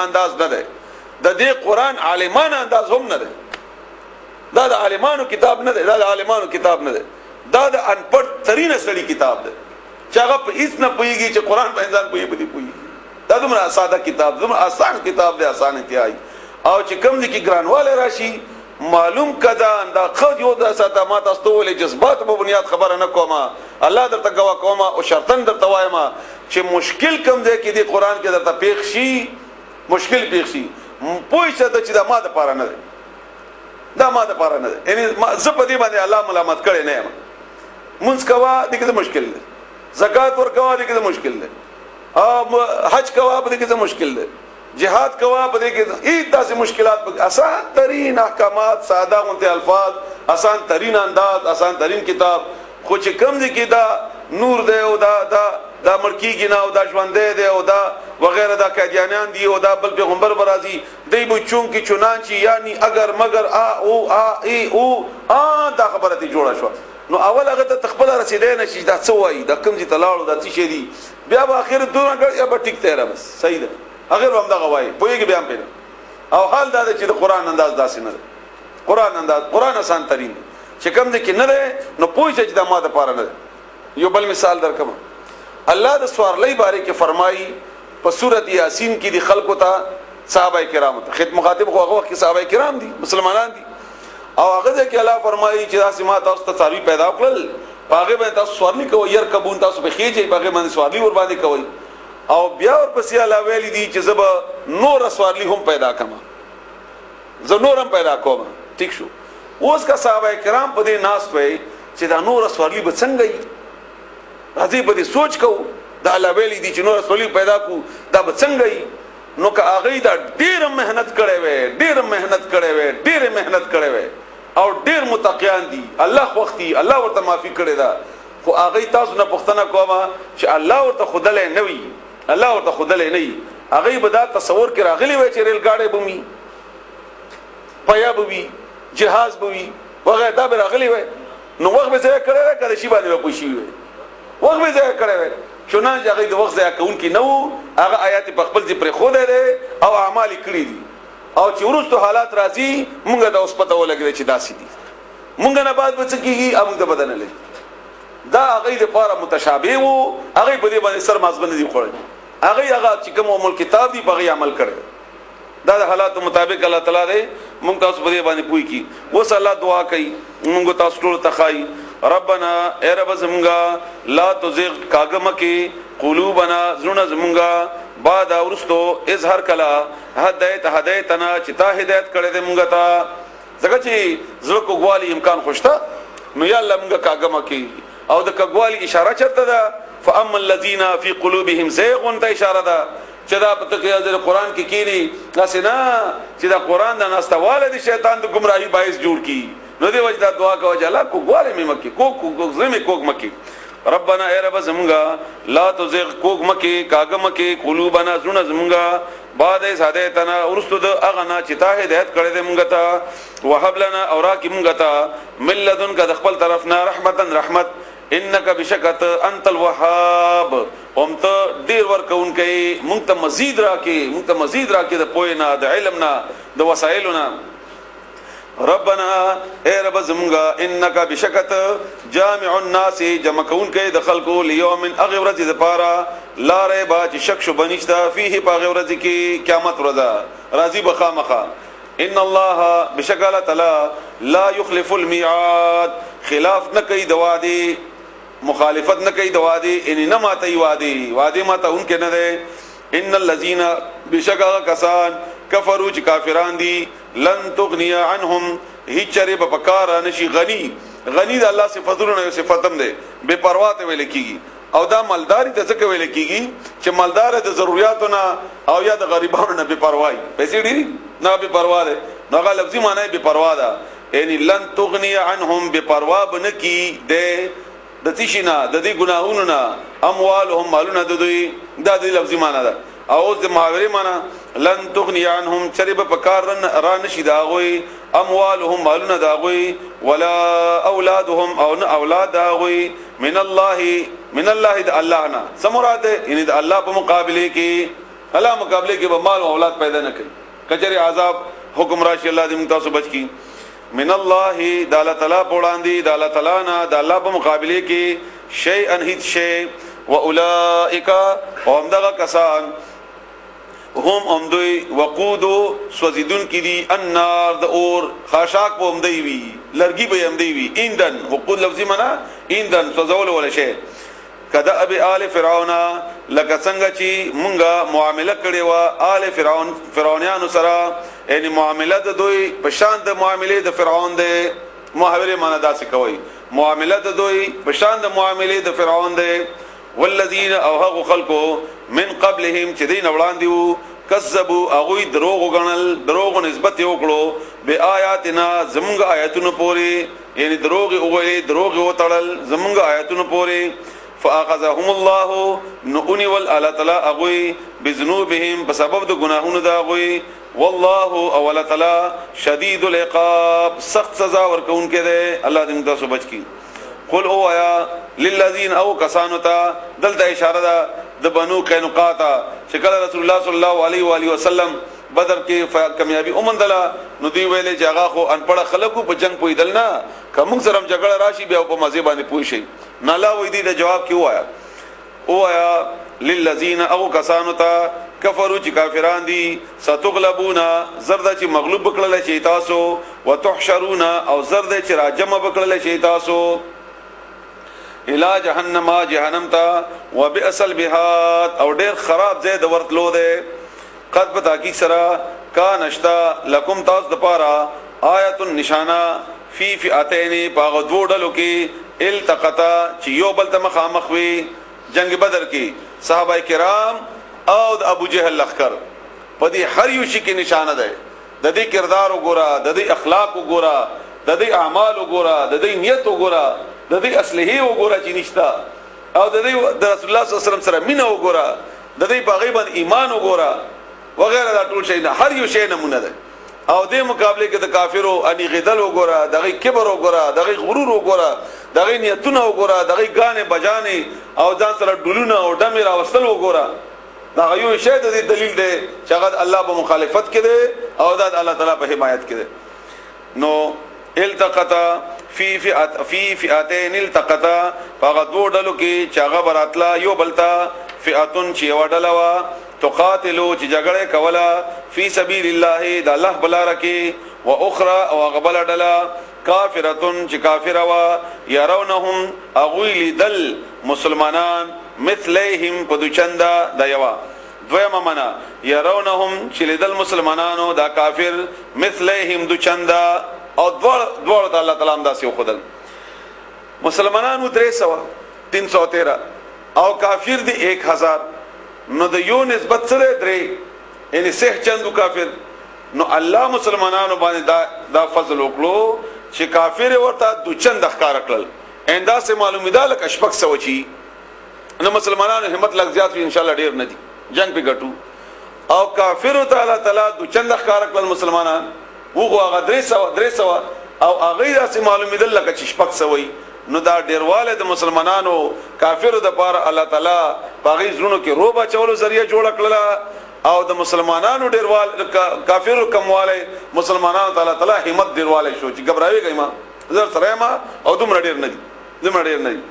انداز نه دی، د دې قران عالمانه انداز هم نه دی. دا د عالمانو کتاب نه دی، دا د عالمانو کتاب نه دی، دا د انپړ ترین سړي کتاب دی چې هغه په هیڅ نه پوهیږي چې قران په انسان پوهیږي په دې پوهیږي. دا دومره ساده کتاب، دومره آسان کتاب دی، آسان انتهایی. او چې کوم ځای کې ګرانوالی راشي معلوم کدا دا خو یو د ساته ما تاسو ته ولې جذبات په بنیاد خبره نه کومه، الله درته گواه کومه او شرطن درته وایم چې مشکل کم ځای کې دی قران کې درته پیښ شي، مشکل پیښ شي، پوه شه چې دا ما د پاره نه دی، دا ما د پاره نه دی. یعنی زه په دې باندې الله ملامت کړی نه یم. مونږ کوا دې کې مشکل دی، زکات ورکوا دې کې مشکل دی، او حج کوا په دې کې مشکل دی، جهاد کوا په دې کې هیڅ داسې مشکلات. آسان ترین احکامات، ساده غونته الفاظ، آسان ترین انداز، آسان ترین کتاب. خو چې کم دي کې دا نور دی او دا دا دا مړکیږي نه او دا ژوندی دی او دا وغیرہ، دا قادیانیان دی او دا بل پیغمبر برازي دی به چون کې چنانچی یعنی اگر مگر ا او ا ای او ا دا خبره تی جوړه شو. نو اول هغه ته خپل رسیدای نه شي دا څه وایي، دا کوم ځای ته لاړو، دا څه شی دی، بیا به اخر دونه کړ یا به ټیک ته بس صحیح ده، اخر هم دغه وایي پوهیږي بیا هم پیدا. او حال دا دی چې د قران انداز داسې نه دی. قران انداز، قران آسان ترین دی چې کوم ځای کې نه دی نو پوه شئ چې دا ما د پاره نه دی. یو بل مثال درکم، الله د سوارلۍ باره کې فرمایي په سورۃ یاسین کې دي خلکو ته، صحابه کرام ته، خدمت مخاطب خو هغه وخت کې صحابه کرام دي، مسلمانان دي. او هغه ځای کې الله فرمایي چې داسې ما تاسو ته څاروي پیدا کړل، په هغه باندې تاسو سوارلي کوئ، یرکبون تاسو په خېجئ، په هغه باندې سوارلي ور باندې کوئ. او بیا ورپسې الله ویلي دي چې زه به نور سوارلي هم پیدا کړم، زه نور هم پیدا کوم. ټیک شو. اوس که صحابه کرام په دې ناست وای چې دا نور سوارلي به څنګه وي، راځي په دې سوچ کوو، دا الله ویلي دي چې نور سوارلي پیدا کو، دا به څنګه وي؟ نو که هغه دا ډیر مهنت کړی وي، ډیر مهنت کړی وي، ډیر مهنت کړی وي او ډیر متقیان دي، الله خوختي، الله ورته معافي کړی دا. خو هغه تاسو نه پوښتنه کوم چې الله ورته خودلې نه وي، الله ورته خودلې نه وي، هغه به دا تصور کې راغلی وي چې ریل ګاډی به وي، پیا به وي، جهاز به وي وغیرہ، دا به راغلی وي، نو وخت به ضایع کړی وي، کله شي باندې به پوه شي وي، وخت به ضایع کړی وي. چنانچه هغه د وخت ضایع کوونکي نه وو، هغه آیات په خپل ځای پرېښودی دی او اعمال یې کړي دي. او چې وروسته حالات راځي مونږ ته اوس پته ولګېده چې داسې دي، مونږ نه بعد به څه کېږي او مونږ ته پته نه لګي. دا هغوی دپاره متشابه وو، هغوی په دې باندې سر مازغه نه دي خوړلي، هغوی هغه چې کوم ام الکتاب دي په هغې عمل کړی. دا د حالاتو مطابق الله تعالی دی مونږ تاسو په دې باندې پوه کی. اوس الله دعا کوي مونږ تاسو ټول ته ښایي، ربنا ای رب زمونږه لا تزغ کاږه مکې قلوبنا زړونه زمونږه بعد ورستو اظهار کلا هدایت هدایتنا چې تا هدایت کړی دی مونږ ته، ځکه چې زړه کوږوالي امکان خو شته، نو یا الله مونږ کاږه مکې. او د کوږوالي اشاره چرته ده؟ فاما الذين في قلوبهم زيغ ته اشاره ده چې دا په تقریبا قرآن کې کینی داسې نه چې دا قرآن د ناستواله د شیطان د گمراهي باعث جوړ کی. نو دی وجه دا دعا کوه چې الله کوږوالی مې مکې، کوږ کوږ زړه مې کوږ مکې. ربنا ای رب زمونږه لا تزغ کوږ مکې کاږه مکې قلوبنا زړونه زمونږه بعد از هدایتنا ورستو د هغه نه چې تا هدایت کړی دی مونږ ته، وهب لنا او راکې مونږ ته من لدنک د خپل طرف نه رحمتا رحمت، انک بشکت انت الوهاب، هم ته ډیر ورکوونکی، مونږ ته مزید راکې، مونږ ته مزید راکې د پوهې نه، د علم نه، د وسایلو نه. ربنا اے رب زمونږه انک بشکت جامع الناس جمع کوونکی د خلکو لیوم هغې ورځې دپاره لا ریبا چې شک شبه نشته فیه په هغې ورځې کې، قیامت ورځ راځي به خامخا. ان الله بشک الله تعالی لا یخلف المیعاد خلاف نه کوي د وعدې، مخالفت نه کوي د وعدې، یعنې نه ماتوي وعدې، وعدې ماتوونکی نه دی. ان الذین بشک هغه کسان کفرو چې کافران دي، لن تغنی عنهم هیڅ چرې به په کار رانشي. غنی، غنی د الله صفتونو نه یو صفت هم دی، بې پروا ته ویل کېږي. او دا مالداري ته ځکه ویل کېږي چې مالدار د ضروریاتو نه او یا د غریبانو نه بې پروا وي، پیسې ډېري نه بې پروا دی، نو هغه لفظي معنی بې پروا ده. یعنی لن تغنی عنهم بې پروا به نه کي دی د څه شي نه، د دې ګناهونو نه، اموالهم مالونه د دوی، دا د لفظي معنی ده. او اوس د محاورې معنی لن تغنی عنهم چرې به په کار را نشي د هغوی اموالهم مالونه د هغوی، ولا اولادهم او نه اولاد د هغوی، من الله، من الله د الله نه څه مراد دی؟ یعنی د الله په مقابله کې الله مقابله کې به مال او اولاد پیدا نه کوي. کچری عذاب حکم راشي، الله دې موږ تاسو بچ کی. من الله، د الله تعالی په وړاندې، د الله تعالی نه، د الله په مقابله کې شی ان هیڅ شی. واولائک، او همدغه کسان، هم همدوی وقودو سوزیدون کی دي، النار د اور خاشاک په همدوی وی، لرګي به همدوی وی. ایندن وقود لفظي معنا ایندن سوزول ولا شی. کدا ابي آل فرعون، لکه څنګه چې مونږه معامله کړې و آل فرعون، فرعونانو سره، یعنی معامله د دوی په شان د معاملې د فرعون ده. محاوره معنا داسې کوي، معامله د دوی په شان د معاملې د فرعون ده. والذین، او هغه خلکو، من قبلهم، چې دین وړاندې وو، کذبوا، هغه دروغ غنل، دروغ نسبت یې وکړو، به آیاتنا، زمونږ آیاتونو پورې، یعنی دروغ ویلې، دروغ وتړل زمونږ آیاتونو پورې. فاخذهم الله، نو اونی ول الله تعالی اغوی، بذنوبهم، په سبب د ګناهونو دا غوی. والله، او الله تعالی، شدید العقاب، سخت سزا ورکون کې ده. الله دې موږ تاسو بچ کی. قل، او آیا، للذین، او کسانو ته، دلته اشاره ده د بنو قینقاع ته، چې کله رسول الله صلی الله علیه و آله وسلم بدر کې کامیابی اومندله، نو دی ویلې چې هغه خو انپړه خلکو، په جنگ پویدل نه، کوم سره جګړه راشي بیا په مزه باندې پوي شي. نه، لا وې دي د جواب کې وایا، وایا للذین، او کسانو ته، کفرو، چې کافران دي، ستغلبون، زرد چې مغلوب کړل شي تاسو، وتحشرون، او زرد چې راجم بکړل شي تاسو، الی جهنم، جهنم ته، وبئس البهاد، او ډیر خراب ځای د ورتلو دی. قد، په تحقیق سره، کا نشتا، لکم، تاسو د پاره، آیت النشانه، فی فئتین، پاغه دوه ډلو کې، التقطا، چې یو بل ته مخامخ وي، جنگ بدر کې صحابه کرام او د ابو جهل لخر. په دې هر یو شي کې نشانه ده. د دې کردار وګوره، د دې اخلاق وګوره، د دې اعمال وګوره، د دې نیت وګوره، د دې اصله وګوره چې نشتا، او د دې د رسول الله صلی الله علیه وسلم سره مینه وګوره، د دې په غیبن ایمان وګوره وغیرہ. دا ټول شي نه، هر یو شی نمونه ده. او دې مقابله کې د کافرو اني غدل وګوره، دغه کبر وګوره، دغه غرور وګوره، دغه نیتونه وګوره، دغه غانې بجانې او ځان سره ډولونه او ډمې راوستل وګوره. دا یو شی د دې دلیل دی چې هغه الله په مخالفت کې دی او دا الله تعالی په حمایت کې دی. نو التقطا فی فئات، فی فئتین التقطا، هغه دوه ډلو کې چې هغه براتلا یو بلتا، فئتون، چې یو ډله وا، تقاتلو، چې جګړه کوله، فی سبیل الله، د الله بلاره کې، و اخرى، او غبل ډله، کافرتون، چې کافر وا، يرونهم، اغوی لیدل مسلمانان، مثلیهم، په دوچندا د یوا. دویمه معنا، يرونهم، چې لیدل مسلمانانو دا کافر، مثلیهم، دوچندا. او دوړ ته الله تعالی هم داسې وخدل، مسلمانانو 300، 313 او کافر دی 1000، نو د یو نسبت سره درې، یعنی سه چندو کافر. نو الله مسلمانانو باندې دا فضل وکړو چې کافر ورته د چند ښکار کړل، اندا سه معلومه ده لکه شپږ سو چی. نو مسلمانانو همت لږ زیات ان شاء الله ډیر نه دي، جنگ په ګټو. او کافر تعالی تعالی د چند ښکار کړل مسلمانان، وګو هغه 300، 300، او هغه داسې معلومه ده لکه چې 600 وي. نو دا ډیرواله د مسلمانانو کافرو د پاره الله تعالی پاغي زړونو کې روب اچولو ذریعہ جوړ کړل، او د مسلمانانو ډیروال، کافرو کمواله، مسلمانانو تعالی تعالی همت ډیرواله شو چې غبراوي گئی ما زر سره ما او دومره ډیر نه دي، دومره ډیر نه دي.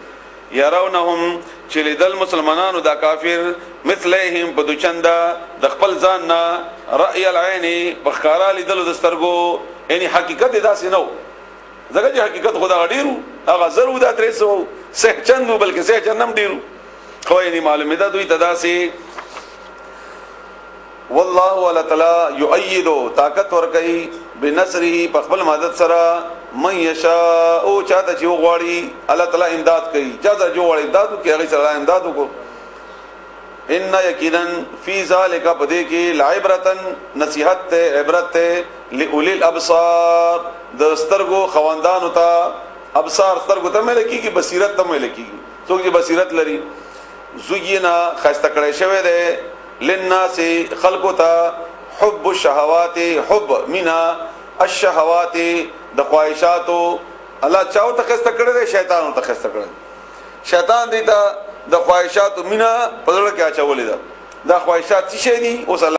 يرونهم، چې لیدل مسلمانانو دا کافر، مثلهم، په دوچندا د خپل ځان نه، رأي العين، په ښکارا لیدلو د سترګو. یعنی حقیقت داسې نه و، ځکه چې حقیقت خدا ډیرو، هغه زرو، دا 300 سه چند، بلکې سه چند هم ډیرو، خو یعنی معلومه ده دوی تداسي. والله، ولا تعالی، یؤید، طاقت ور کوي، بنصره، په خپل مدد سره، من یشاء، او چاته چې وغواړي الله تعالی امداد کوي. چاته چې وغواړي امداد کوي، هغه سره امداد وکړي. ان، یقینا، فی ذلک، پدې کې، لعبرتن، نصیحت ته، عبرت ته، لاولی الابصار، د سترګو خواندانو ته. ابصار سترګو ته مل کیږي، بصیرت ته مل کیږي، څوک چې بصیرت لري. زینا، خسته کړی شوی دی، للناس، خلقو ته، حب الشهوات، حب، مینا، الشهوات، د خواهشاتو. الله چاو ته خسته کړی دی؟ شیطان ته خسته کړی. شیطان دی ته د خواهشاتو مینا په زړه کې اچولې ده. دا خواهشات څه شي دي؟ اوس الله.